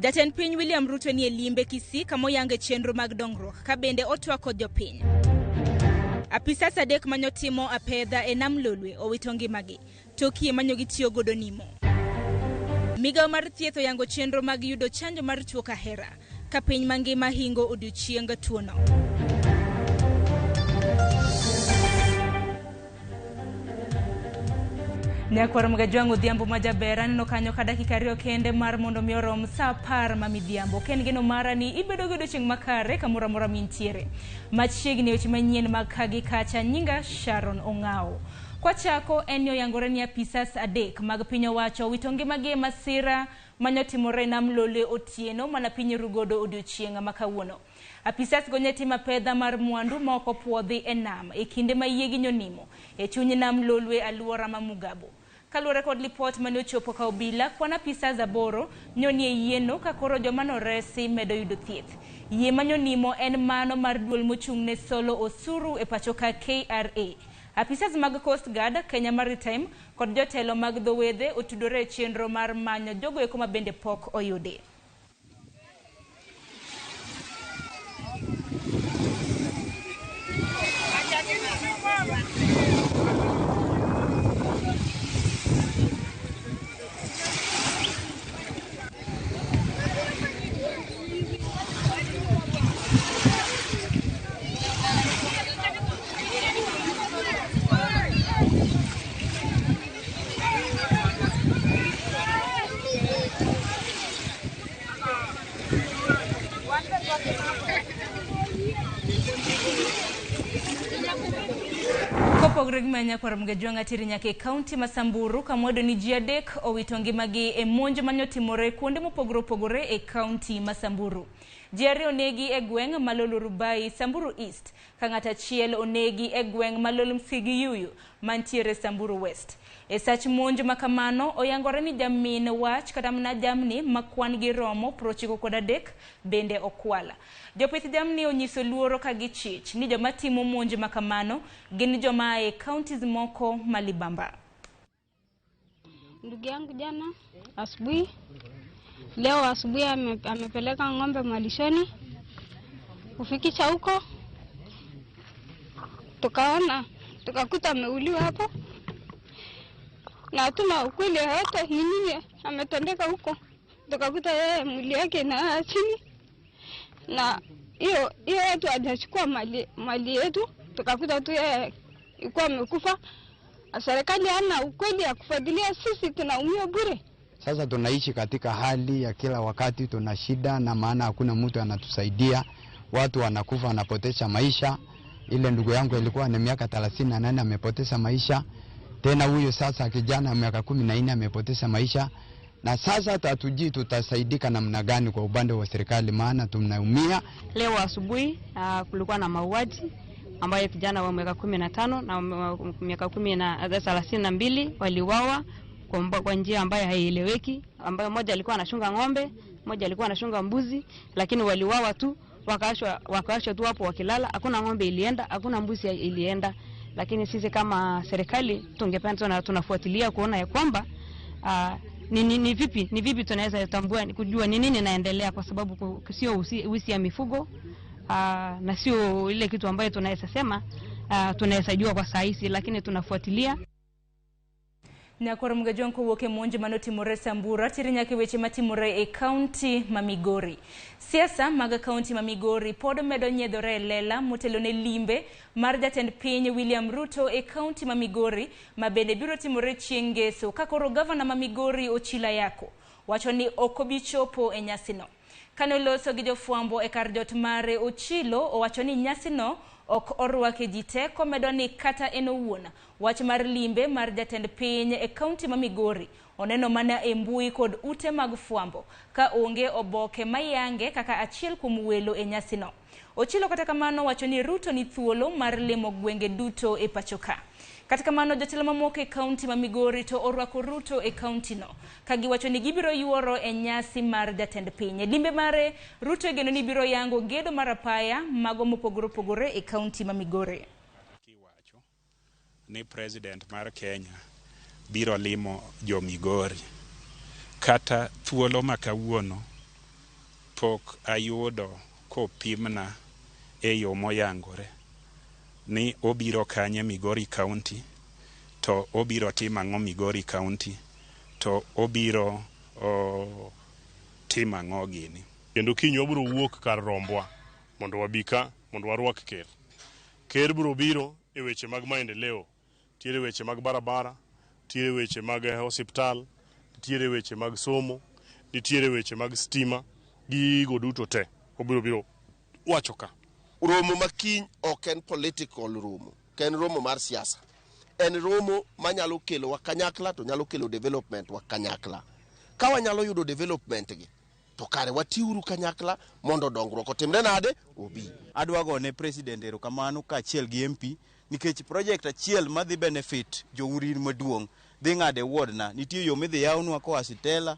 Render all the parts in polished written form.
Jatend piny William Ruto nie limbe Kisii kama oyange chenro mag dongruok ka bende otwak kod jopiny. Apisas adek manyotimo apedha e nam Lolwe owito ngimagi tok yie manyo gitiyo godo nimo. Migawo mar thieth oyango chenro mag yudo chanjo mar tuo kahera ka piny mangima hingo odiochieng tuono. Nyakwar Mgajwang' Odhiambo ma jaber aneno kanyo ka dakika ariyo kende mar mondo mi orom sa 10 ma midhiambo. Ka en geno mara ni ibedo gi odiochieng' makare kamoro amora mintiere. Machiegni weche manyien mag ka gi kacha nyinga Sharon Ong'awo. Kwachako en ni oyangore ni apisas adek mag piny owacho owito ngimagi e masira manyotimore e nam Lolwe otieno mana piny rugodo odiochieng' ma kawuono. Apisas go ne timo apedha mar mwandu ma ok opuodhi e nam e kinde ma yiegi nyonimo e chuny nam Lolwe aluora ma Mugabo. Kaluwore kod lipot mane ochopo ka obila, kwan apisas 8 nyonie yieno ka koro joma noresi medo yudo thieth. Yie manyonimo en mano mar duol mochung' ne solo osuru e pacho ka KRA. Apisas mag Coast Guard, Kenya Maritime kod jotelo mag dho wedhe otudore e chenro mar manyo jogo eko ma bende pok oyudi. Kopogore gi manya kwar Mgajwang' ateri nyaka e kaunti ma Samburu kama wayudo ni ji adek owito ngimagi e monj mane otimore kuonde mopogore opogore e kaunti ma Samburu. Ji ariyo onegi e gweng' ma Lolorubay, Samburu East, ka ng'at achiel onegi e gweng' ma Lolmsigiyuyu mantiere Samburu West. E sach monj ma kamano, oyangore ni jamin wach kata mana jamni ma kwan gi romo 93 bende okwal. Jopith jamni onyiso luoro ka gichich ni joma timo monj ma kamano gin joma ae counties moko ma libamba. Ndugu yangu jana asubuhi, leo asubuhi amepeleka ng'ombe malishoni. Kufikisha huko tukaona tukakuta ameuliwa hapo, na hatuna ukweli yoyote ni nini ametendeka huko. Tukakuta yeye mwili yake na chini, na hiyo hiyo watu hajachukua mali yetu, tukakuta tu yeye ilikuwa amekufa. Serikali hana ukweli ya kufuatilia sisi, tunaumia bure. Sasa tunaishi katika hali ya kila wakati tuna shida, na maana hakuna mtu anatusaidia. Watu wanakufa, wanapoteza maisha. Ile ndugu yangu ilikuwa na miaka 38 amepoteza maisha. Tena huyu sasa kijana miaka 14 amepoteza maisha. Na sasa hatujui tutasaidika namna gani kwa upande wa serikali, maana tunaumia. Leo asubuhi kulikuwa na mauaji ambayo kijana wa miaka 15 na miaka kumi na thelathini na mbili waliuawa kwa njia ambayo haieleweki, ambayo mmoja alikuwa anachunga ng'ombe, mmoja alikuwa anachunga mbuzi, lakini waliuawa tu, wakaachwa tu hapo wakilala. Hakuna ng'ombe ilienda, hakuna mbuzi ilienda. Lakini sisi kama serikali tungependa tunafuatilia kuona ya kwamba ni vipi tunaweza tambua, kujua ni nini inaendelea, kwa sababu sio usi ya mifugo, na sio ile kitu ambayo tunaweza sema, tunaweza jua kwa saa hizi, lakini tunafuatilia. Nyakwar Mgajwang' kowuok e monj manotimore Samburu, ateri nyaka e weche matimore e kaunti ma Migori. Siasa mag kaunti ma Migori pod medo nyiedhore e lela motelo ne limbe mar jatend piny William Ruto e kaunti ma Migori, ma bende biro timore chieng' ngeso, ka koro gavana ma Migori Ochilo Ayako wacho ni ok obi chopo e nyasino. Kane oloso gi jofwambo e kar jot mare, Ochilo owacho ni nyasino ok orwake ji te, komedo ni kata en owuon wach mar limbe mar jatend piny e kaunti ma Migori oneno mana e mbui kod ute mag fwambo ka onge oboke mayange kaka achiel kuom welo e nyasino. Ochilo kata kamano wacho ni Ruto ni thuolo mar limo gwenge duto e pacho ka. Kata kamano jotelo mamoko e kaunti ma Migori to orwako Ruto e kaunti no ka giwacho ni gibiro yuoro e nyasi mar jatend piny. E limbe mare, Ruto igeno ni biro yango gedo mar apaya mago mopogore opogore e kaunti ma Migori. Kiwacho ni president mar Kenya biro limo jo Migori. Kata thuolo ma kawuono Pok ayudo kopimna e yo moyangore ni obiro kanye Migori County, to obiro timo ang'o Migori County, to obiro timo ang'o gini. Kendo kiny wabiro wuok kar rombwa mondo wabi ka mondo warwak ker. Ker biro biro e weche mag maendeleo, nitiere weche mag barabara, nitiere weche mag osiptal, nitiere weche mag somo, nitiere weche mag stima, gigo duto te obiro biro wacho ka. Romo ma kiny ok en political romo, ok en romo mar siasa. En romo manyalo kelo wa kanyakla to nyalo kelo development wa kanyakla. Ka wanyalo yudo development gi, to kare watiuru kanyakla mondo dongruok otimre nade? Obi. Adwa gone president erokamano kaachiel gi MP nikech project achiel madhi benefit jourin maduong' dhi ng'ade ward na nitie yo midhi yawnwa koa Sitela.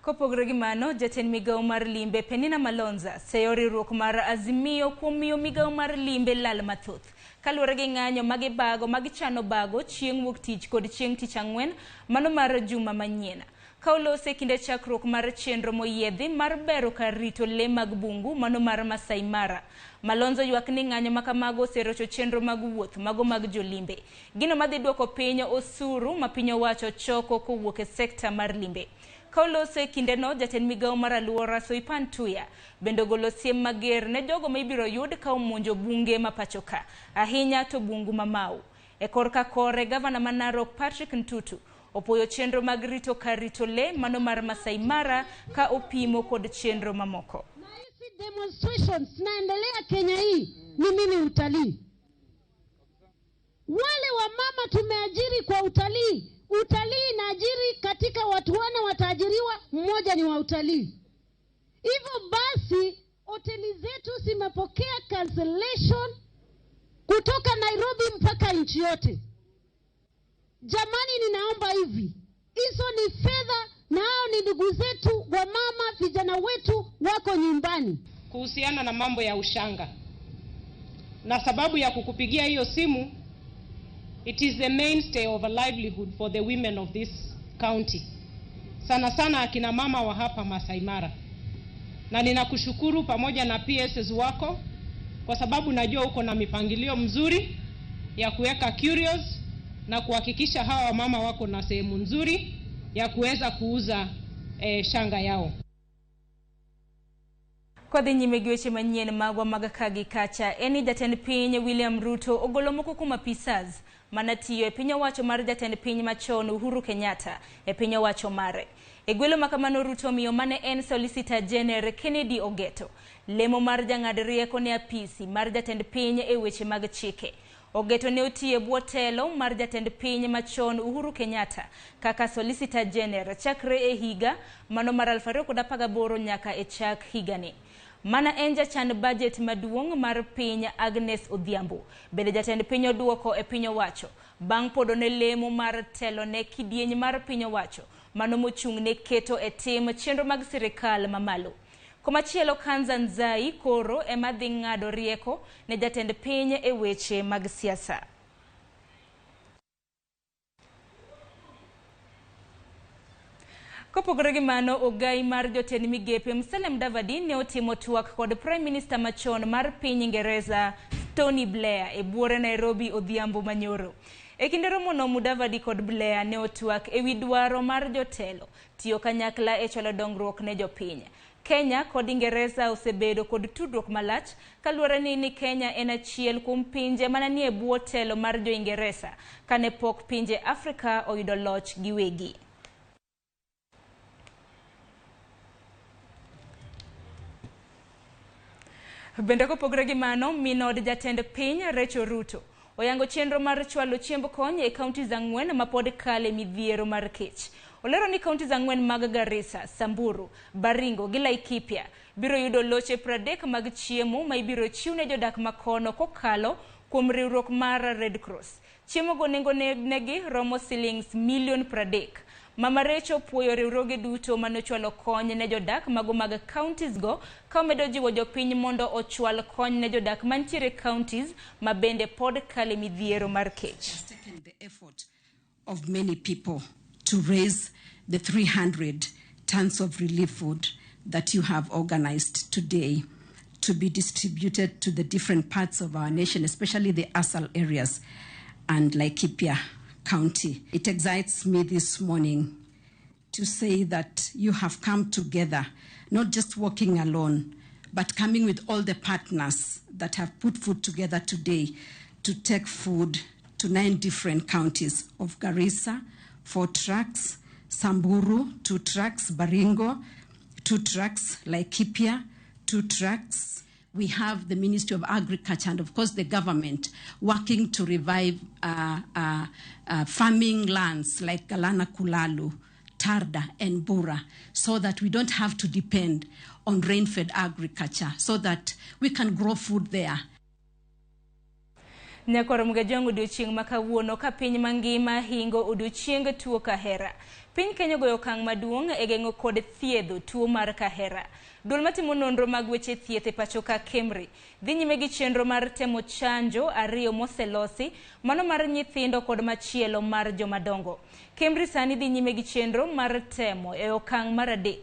Kopogore gi mano, jatend migawo mar limbe Penina Malonza seyo riwruok mar Azimio kuom miyo migawo mar limbe lal mathoth. Kaluwore gi ng'anyo magibago magichano bago chieng' wuok tich kod chieng' tich ang'wen mano mar juma manyien. Ka olose kinde chakruok mar chenro moyiedhi mar bero kar rito lee mag bungu mano mar Masai Mara. Malonzo ywak ni ng'anyo makamago oserocho chenro mag wuoth mago mag jolimbe. Gino madhi duoko piny osuru ma piny owacho choko kowuok e sekta mar limbe. Ka olose kindeno, jatend migawo mar aluora Soipan Tuya bende ogolo siem mager ne jogo ma ibiro yud ka omonjo bunge ma pacho ka, ahinya to bungu ma Mau. E korka kore, gavana ma Narok Patrick Ntutu opoyo chenro mag rito kar rito lee mano mar Masai Mara ka opimo kod chenro mamoko. Na hizi demonstrations zinaendelea Kenya hii ni mimi utalii. Wale wamama tumeajiri kwa utalii, utalii inaajiri katika watu wane wataajiriwa, mmoja ni wa utalii. Hivyo basi hoteli zetu zimepokea cancellation kutoka Nairobi mpaka nchi yote. Jamani, ninaomba hivi, hizo ni fedha na hao ni ndugu zetu wa mama, vijana wetu wako nyumbani. Kuhusiana na mambo ya ushanga, na sababu ya kukupigia hiyo simu, it is the mainstay of a livelihood for the women of this county, sana sana akina mama wa hapa Masai Mara. Na ninakushukuru pamoja na PSS wako kwa sababu najua uko na mipangilio mzuri ya kuweka curios na kuhakikisha hawa wamama wako na sehemu nzuri ya kuweza kuuza shanga yao. Kodhi nyime gi weche manyien magwa mag ka gi kacha, en ni jatend piny William Ruto ogolo moko kuom apisas mana tiyo e piny owacho mar jatend piny machon Uhuru Kenyatta e piny owacho mare. E gwelo makamano Ruto miyo mane en Solicitor General Kennedy Ogeto lemo mar jang'ad rieko ne apisi mar jatend piny e weche mag chike. Ogeto ne otiyo e bwo telo mar jatend piny machon Uhuru Kenyatta kaka Solicitor General chakre e higa mano mar 2018 nyaka e chak higani. Mana en jachan budget maduong' mar piny Agnes Odhiambo bende jatend piny oduoko e piny owacho bang' podo ne lemo mar telo ne kidieny mar piny owacho mano mochung' ne keto e tim chenro mag sirikal mamalo. Komachielo Kanza Nzai koro ema dhi ng'ado rieko ne jatend piny e weche mag siasa. Kopogore gi mano, ogai mar jotend migepe Musalia Mudavadi ne otimo twak kod Prime Minister machon mar piny Ingereza Tony Blair e buore Nairobi odhiambo manyoro. E kinde romono, Mudavadi kod Blair ne otwak ewi dwaro mar jotelo tiyo kanyakla e chwalo dongruok ne jopiny. Kenya kod Ingereza osebedo kod tudruok malach kaluwore ni Kenya en achiel kuom pinje mana nie bwo telo mar jo-Ingereza kane pok pinje Afrika oyudo loch giwegi. Bende kopogore gi mano, min od jatend piny Rachel Ruto oyango chenro mar chwalo chiemb kony e kaunti ang'wen ma pod kale midhiero mar kech. Olero ni kaunti ang'wen mag Garissa, Samburu, Baringo gi Laikipia biro yudo loche 30 mag chiemo ma ibiro chiw ne jodak makono kokalo kuom riwruok mar Red Cross. Chiemo go nengo negi romo silings milion 30. Mama Rachel puoyo riwruoge duto manochwalo kony ne jodak mago mag counties go ka omedo jiwo jopiny mondo ochwal kony ne jodak mantiere counties ma bende pod kale midhiero mar kech. The effort of many people to raise the 300 tons of relief food that you have organized today to be distributed to the different parts of our nation, especially the ASAL areas and Laikipia County. It excites me this morning to say that you have come together, not just working alone, but coming with all the partners that have put food together today to take food to 9 different counties of Garissa, 4 trucks, Samburu, 2 trucks, Baringo, 2 trucks, Laikipia, 2 trucks. We have the Ministry of Agriculture and, of course, the government working to revive farming lands like Galana Kulalu, Tarda and Bura, so that we don't have to depend on rain-fed agriculture, so that we can grow food there. Nyakoro mgajongo odiochieng' ma kawuono ka piny mangima hingo odiochieng tuo kahera. Piny Kenya ogoyo okang' maduong' e geng'o kod thiedho tuo mar kahera. Duol matimo nonro mag weche thieth e pacho ka Kemri dhi nyime gi chenro mar temo chanjo 2 moselosi, mano mar nyithindo kod machielo mar jomadongo. Kemri sani dhi nyime gi chenro mar temo e okang' mar 3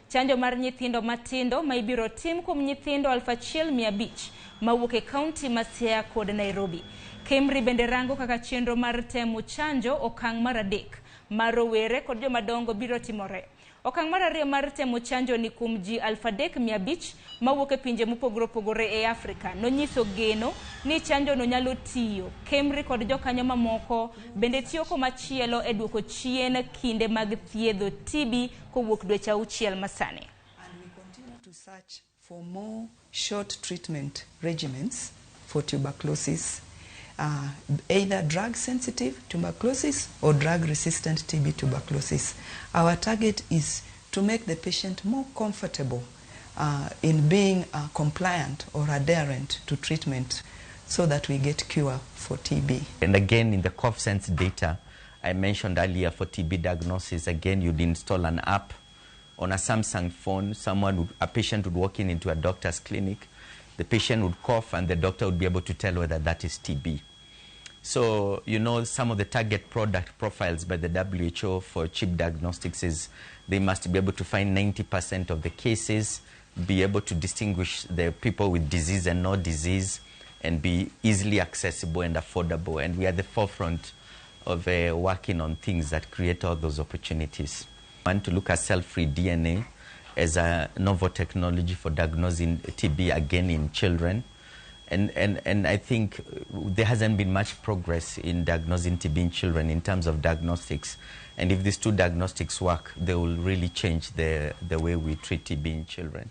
chanjo mar nyithindo matindo ma ibiro tim kuom nyithindo 1500 mawuok e kaunti ma Siaya kod Nairobi. Kemri bende rango kaka chenro mar temo chanjo okang' mar 3 mar rowere kod jomadongo biro timore. Okang' mar 2 mar temo chanjo ni kuom ji 3500 mawuok e pinje mopogore opogore e Afrika nonyiso geno ni chanjo no nyalo tiyo. Kemri kod jokanyo mamoko bende tiyo komachielo e duoko chien kinde mag thiedho TB kowuok dweche 6 masani. And we continue to search for more short treatment regimens for tuberculosis, either drug-sensitive tuberculosis or drug-resistant TB tuberculosis. Our target is to make the patient more comfortable in being compliant or adherent to treatment so that we get cure for TB. And again, in the CoughSense data I mentioned earlier for TB diagnosis, again, you'd install an app on a Samsung phone. A patient would walk into a doctor's clinic. The patient would cough and the doctor would be able to tell whether that is TB. So, you know, some of the target product profiles by the WHO for cheap diagnostics is they must be able to find 90% of the cases, be able to distinguish the people with disease and no disease, and be easily accessible and affordable. And we are at the forefront of working on things that create all those opportunities. We want to look at cell-free DNA as a novel technology for diagnosing TB again in children. And I think there hasn't been much progress in diagnosing TB in children in terms of diagnostics. And if these two diagnostics work, they will really change the way we treat TB in children.